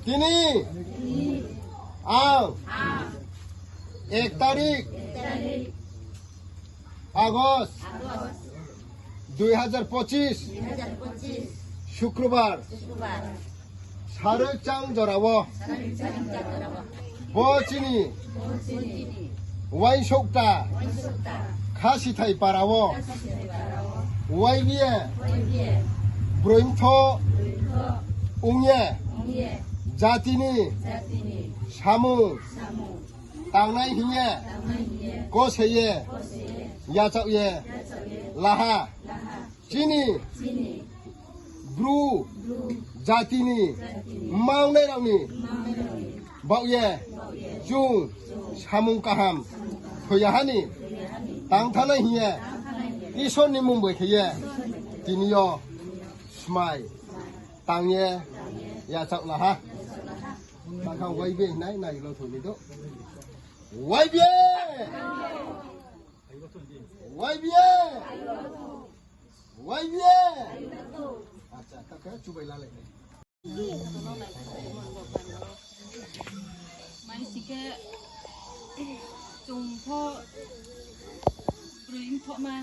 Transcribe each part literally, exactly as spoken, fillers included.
Tini ang এক তারিখ আগস্ট দুই হাজার পঁচিশ শুক্রবার সারোইকচাং জরাwo bo chini Uaingsouhkta Khasithai parao Y B A broimtho ong ye jatini samung tangnai hing ye kose ye yachaoh ye laha. Chini Bru jatini mangnai rao ni baoh ye chung samung kaham thoiyaha ni tang thanai hing ye Isor ni mmung bai khe ye tini yo smai tang ye yachaoh laha. Takhang Y B A hinai nai lo thoi ni do. Y B A! Y B A! Y B A! Acha, ta khe chubai lalai. Mai si khe chung pho broi mthohma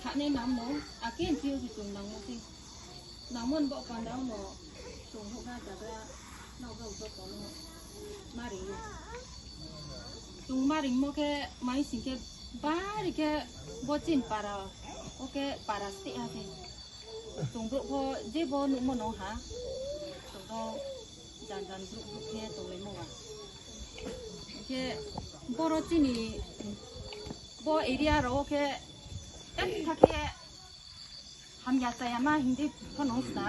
khanai nangmo, akhe nthi yo se chung nangmo se. Nangmo ni baoh panda no chung houhgra jagra nrao joto no maring ou. Chung maringmo khe mai sing khe bari khe bo chini para, o khe para steh ha khe. Chung brouh pho je bo nuhmo no ha, chung no jan jan brouh brouh khe tonglaimo ba. Hing khe boro chini bo area rao wo khe betha khe hamya chayama hing dei pho no sna.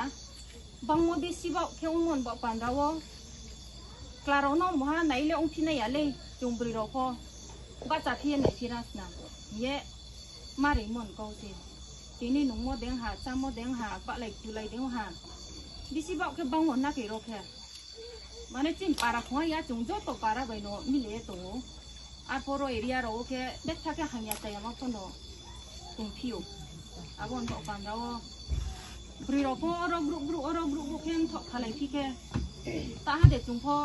Bangmo bisi baoh khe ongmo ni baoh panda wo. Chla rao no mungha nai le ongphi nai ya le, chung broi rao pho bahcha phi ye naiphi ra sna. Hing ye maringmo ni kau se. Tini nungmo dei ong ha, chámo dei ong ha, bahlai kulai dei ong ha. Bisi baoh khe bangmo na khe rao khe. Mane chini para khongha ya chung joto para bai no mile ye tong ou. Arphuh ro area rao wo khe betha khe hamya chayama pho no tongphi ou. Abo ni baoh panda wo broi rao pho oro group group, oro group group khe mthoh khalaiphi khe, taha de chung pho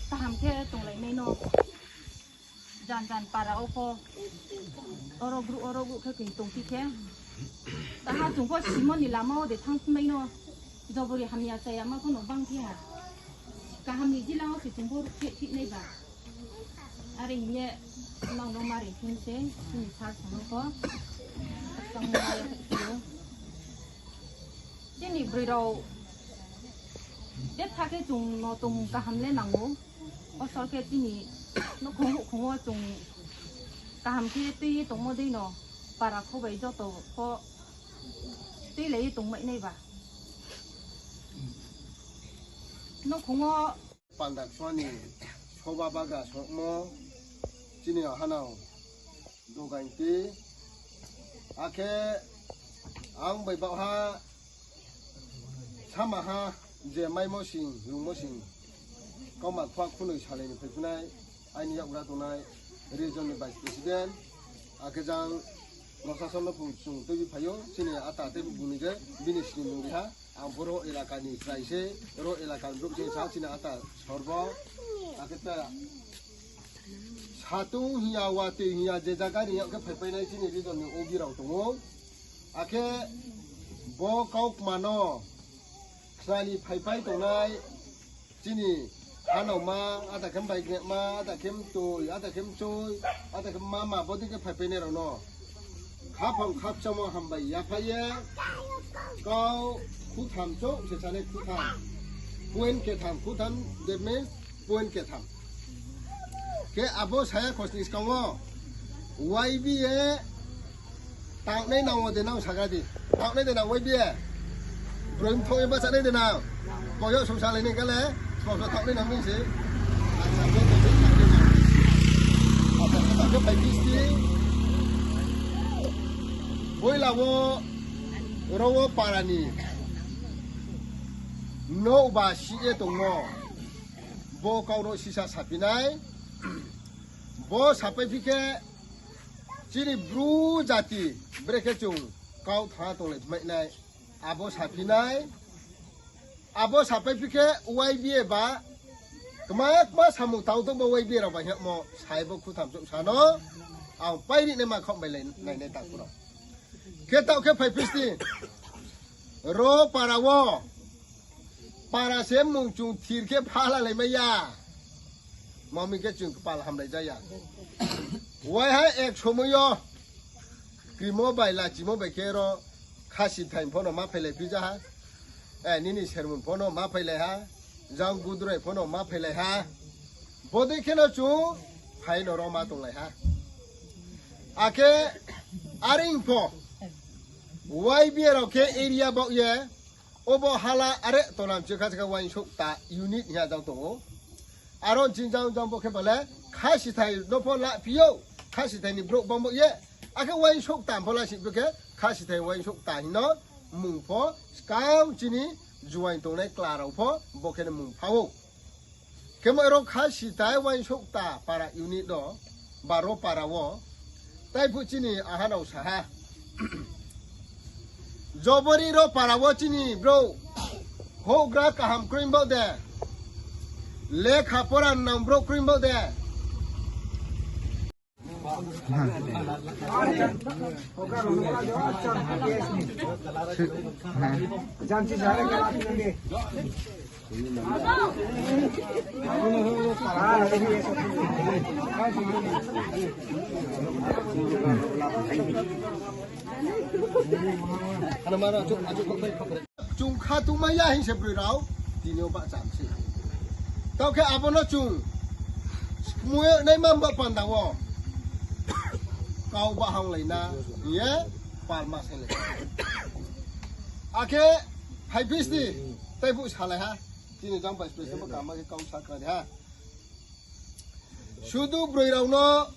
kaham khe tonglaimai no. Jan jan para wo pho oro group, oro group khe khe tongphi khe, taha chung pho simo ni lama wo de thanngphimai no. Jobori hamya chayama pho no bangphi ha. Kaham ni jila wo se chung pho ruhphreh phi nai ba. Are hing ye nrao no maring phi se, chini sir song no pho. Chini broi rao betha khe chung no tongmung kaham le nang ou. Osor khe chini nouhkhong houhkhong wo chung kaham khe tui ye tongmo dei no para kho bai joto pho tuilai ye tongmai nai ba. Nouhkhong wo panda kchua ni soba bagra songmo chini hanao dogaing ti. Akhe ang bai baohha sama ha je maimo sing, rungmo sing, kauma khua khunoi salai ni phaiphunai, aini yakgra tongnai region ni vice president, akhe jang Nosason no phung chung tuibi phai ou, chini ata tei bung ni je, bini sini mung ri ha, ang bo ro elaka ni chrai se, ro elaka ni brouh se sa chini ata sorbo, akhe ta satung hing ya, watoi hing ya, je jaga ni yag khe phaipai nai chini region ni ogi rao tong ou, akhe bo kaukma no khna ni phaipai tongnai, chini hanaoma, ada khe bai gnema, ada khe mtoi, ada khe mchoi, ada khe mama, bodei khe phaipai nai rao no khaphang khakchangmo hambai yaphai ye, kau khutham chouh se sanai khutham, point ketham, khutham, that means point ketham. Khe abo saya khosning skang wo, Y B A tangnai nang wo de nang sagra di. Tangnai de nang Y B A. Broi mthoh ye bachanai de nang. Boyo songsa lai ni kale, songsa tangnai nang ni se. Acha, bo to tangnai nang. Acha, khe bai kisti. Poila wo ro wo para ni nouhba sih ye tongmo, bo kau no sisa saphi nai. Bo sapaiphi khe chini Bru jati brekhe chung kau thanng tonglai mai nai, abo saphi nai. Abo sapaiphi khe Y B A ba kma kma samung tang tongmo Y B A rao bai hingmo sai bo khutham chouh sa no ang pai ri naima khaoh bai lai nai nai takhu rao. Khe taoh khe phaiphi sdi, ro para wo para se mung chung thir khe phalalai mai ya. Mami khe chung kpal hamlai ja ya. Waiha ek somoi yo krimo bai lachimo bai khe ro khasithai pho no ma phailai phi ja ha. Nini sermon pho no ma phailai ha. Jang gudrai pho no ma phailai ha. Bodei khe no chung phai no ro ma tonglai ha. Akhe are pho Y B A rao khe area baoh ye, obo hala are tonam chi kha chikha uaingsouh kta unit hing ya jang tong ou. Aro chini jang jang bo khe bale khasithai no pho la phi ou, khasithai ni brouh bang baoh ye. Akhe uaingsouh kta pho la si bo khe khasithai uaingsouh kta hing no mung pho skang chini juaing tongnai kla rao pho bo khe no mung pha ou. Khemo ro khasithai uaingsouh kta para unit no, ba ro para wo, taiphuh chini ahanao sa ha. Jobori ro para wo chini brouh houhgra kaham kroi baoh de, lekha pora nang brouh kroi baoh de. Chung kha tongmai ya hing se broi rao tini yo bahcham se. Taoh khe abo no chung skmoi naima ba panda wo kau bahanglai na hing ye palma sailai. Akhe phaiphi sdi, taiphuh salai ha. Chini jang bai special bo kama khe kau sakra di ha. Sudu broi rao no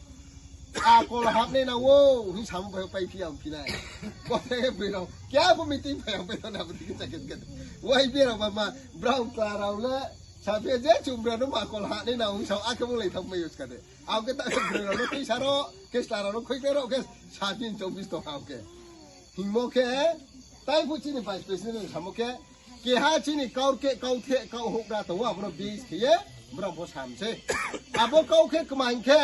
akol hapnai nang ou hing samo bai paiphi ya ongphi nai. Bo khe broi rao khe abo meeting phai ya pai thanng na bo dei khe chakhe khe. Y B A rao ba ma brao kla rao le saphi je chung brao no akol hapnai nang ou hing sa akhe bo lai thanng mai ou ska de. Abo khe ta khe broi rao no khuisa ro, khe sla rao no khuikhlai ro khe saphi chobbis tong ha khe. Hingmo khe, taiphuh chini vice president samo khe, keha chini kaurkeh, kautheh, kauhouhgra tong ou, abo no base khe ye, brao pho sam se. Abo kau khe kma hing khe,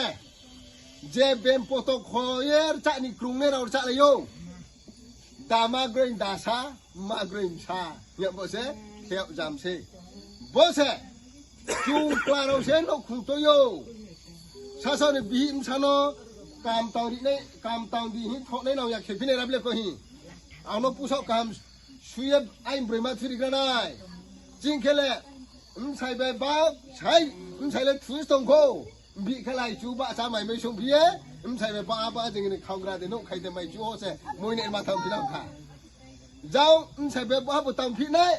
je bem poto kho ye rchah ni krungnai rao rchahlai ou. Dama groin dasa, ma groin sa, hing ya bo se, khe jam se. Bo se, chung kla rao se nouhkhong toi ou. Sasao ni bihih bsa no, kam tang ri nai, kam tang di hing thohnai nang ya khe phi nai rable ko hing. Ang no pusaoh kaham sui ye aini broima thuri gra nai. Ching khe le, bsai bai ba, sai, bsai le thu tong kho. Bihih khe lai chu bahcha mai mai songphi ye, bsai bai ba, ba jing ni khaohgra de nouh khai de mai chu o se, moi ne ma tangphi nang kha. Jang, bsai bai ba bo tangphi nai,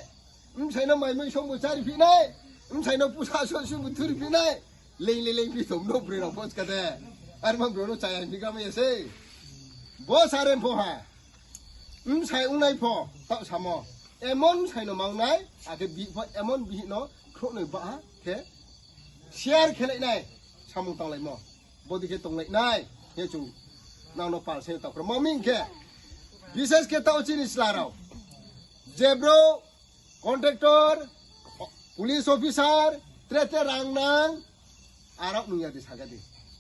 bsai no mai mai song bo chári phi nai, bsai no pusa so su bo thuri phi nai, lei lei lei phi tong no broi rao pho ska de. Are ma broi no chaya phi gra mai ya se. Bo sa rem pho ha. Bsai ongnai pho, taoh samo. Emon bsai no mang nai, akhe bihih pho emon bihih no khrouhnoi baha khe share khe lai nai, samung tanglaimo. Bodei khe tonglai nai, khe chung nang no pal se taoh kro. Mami hing khe, bises khe taoh chini chla rao. Je brouh, contractor, police officer, tre tre rang nang, arao nung ya de saga di.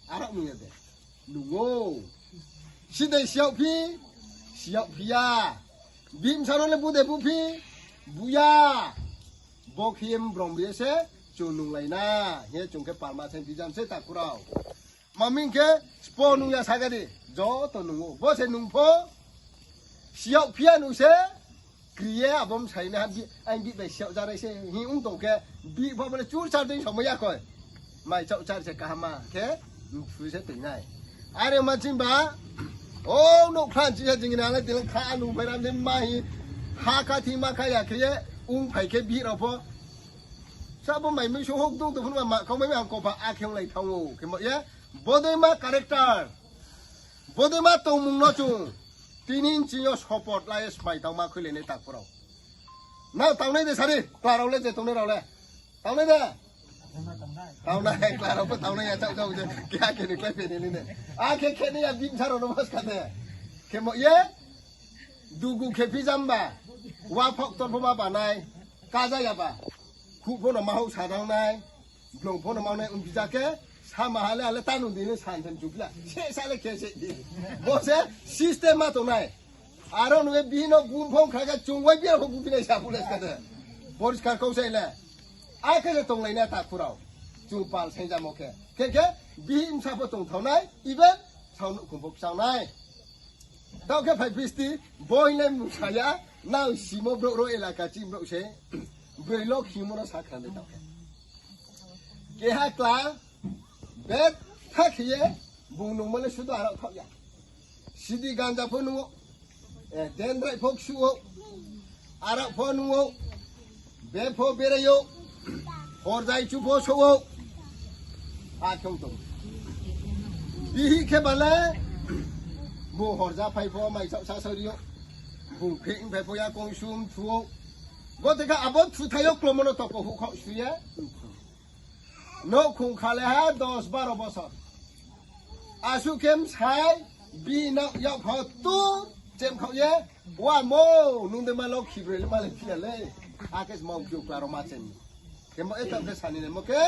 Arao nung ya de. Nung ou. Sidei siyaoh phi, siyaoh phi ya. Bihih bsa no le bu de bu phi, bu ya. Bo khe ye brom ri ye se, chung nunglai na. Hing ye chung khe palma saing phi jam se takhu rao. Mami hing khe, spo nung ya saga di, joto nung ou. Bo se nung pho, siyaoh phi ya nung se, kri ye abo bsai na, aini bihih bai siyaoh ja nai se, hing ong tong khe, bihih pho bo le chur char dei somai ya khoi. Mai chaoh char se kaham ma khe, mthui se toi nai. Are ma ching ba, o nouhkhla chi se jing na le, tila kha nung phai ram se ma hi, ha kha thi ma kha ya khe ye, ong phai khe bihih rao pho. Sa bo mai mui so hok dong tong phun ma, ma kau mai ma ang kopha, a khe onglai thanng ou, khe mo ye, bodei ma character, bodei ma tongmung no chung, Tini nching yo support la ye smai tangma khuilai nai takhu rao. Nang tangnai de sari, kla rao le je tongnai rao le. Tangnai de? Tangnai, kla rao pho tangnai ya, chao chao je. Keha khe ni klái phe ni ni ne. Akhe khe ni ya bimsa rao no mas kha de. Khemo ye, dugu khe phi jamba, wa phok ton pho ma ba nai, kaja ya ba, khuh pho no ma houh sa dang nai, blong pho no ma nai, ong phi ja khe, sama ha le, ha le tanu di ni san than chupla. Se sa le khe se di. Bo se system ma tongnai. Aro nung ye bihih no bum phong kha khe chung wai biar pho buphi nai sa phuh le ska de. Poriskar kau sai le. Akhe se tonglai na takhu rao. Chung pal saingjamo khe. Khe khe bihih bsa pho tongthao nai, even sao nouhkhong pho kchang nai. Taoh khe phai phisti, bo hing le mung sa ya, nang simo brouh rao elaka chini brouh se, broi lo khimo no sa khna de taoh khe. Keha kla, betha khe ye, bung nungmo le sudu arao thaoh ya. Sidi ganja pho nung ou, dendrai pho ksuh ou, arao pho nung ou, be pho berai ou, horjai chu pho souh ou, akhe ong tong. Bihih khe ba le, bung horja phai pho maisaoh sa saori ou, bung pheh phai pho ya kongsum thu ou. Bo te khe abo thuthai yo klomo no toko houhkhaoh su ye. Nouhkhong kha le ha dos baro bosor. Asuh khe bsai, bihih no yak pho tu, chemkhaoh ye, wa mo, nung de ma lokhi broi le ma le phi ya le. Akhe se ma ong phi ou kla rao ma chem. Khemo e taoh khe sani naimo khe,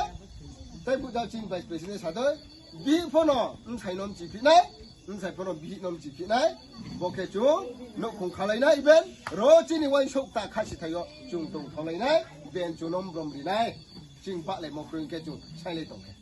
tei buja chini vice president sa dei, bihih pho no bsai no mchi phi nai, bsai pho no bihih no mchi phi nai, bo khe chung nouhkhong khalai nai, even ro chini uaingsouh kta khasi thai yo chung tong thaolai nai, ben chung no brom ri nai, ching bahlaimo kroi khe chung sailai tong khe.